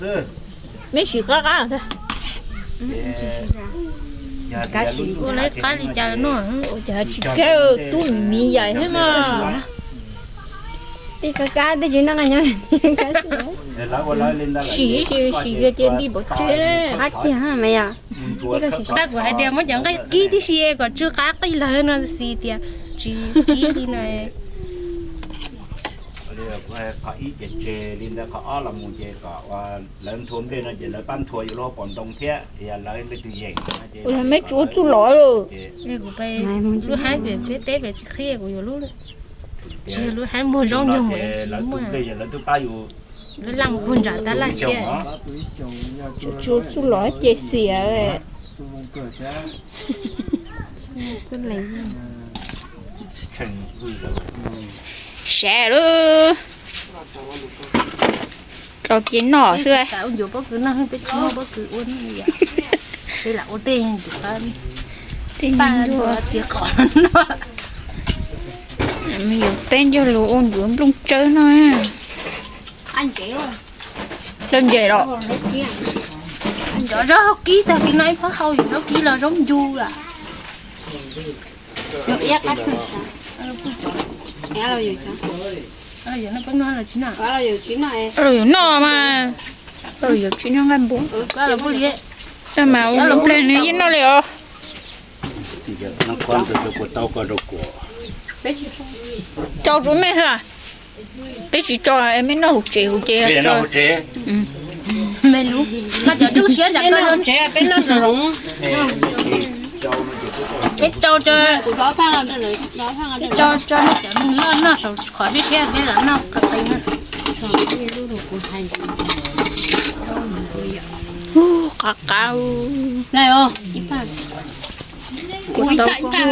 Meb sim qab qab thiab. Ua li qab li cas no? Ua cas tsis kab, tub miv yaim thiab mas. Ib kab kab tej tsis noj nqaij nyob. Sim sim sim yog tias nti pov tseg. Qab kiag mas yom. Tab kuv hais tias muab cov nqaij kib tib si kom tsw qab qij lawv no xis tias tsis kib li no. Qhov ib ces tseg li ntawd, qhov ob los mus ces kom lawv nthua nplej no ces lawv pab nthua yuav luag pom ntoo thiab, yog lawv leej twg yeem. Ua yog meb tsis ua txuj lom lawm. Kuv pe lub haib pem peb teb pem tsis qhib kuv yuav lub, tsis yog lub haib muag zaub nyuag mus tsis muaj. Lawv laj mus puag nram tab laj tshiab. Tsis ua txuj lom ces xiam lawm. Sav lub, rau cia noj xwb. Ua ncuav pob kws noj, peb tsis muaj pob kws ua, peb lam ua tej, tej ncuav tiav qos noj. Me nyuam peb ncauj lus ua ncuav nplooj tsawb no. Lawv ntses los. Cov zaub kib tag kis no ib phab hau yus zaub kib los zaub ncu lawm. Los yus noj mas, los yus tsis noj nqaij npua. Tab mas ua nplej nws yeej noj li os. Tso rau mej xwb. Peb tsis tso, mej noj hauv tsev hauv ces. Peb tso, peb tso cov nws loj noj saum qhov siab siab peb lam noj qhov qis na. Ub, qab qab. Kuv tau kuv.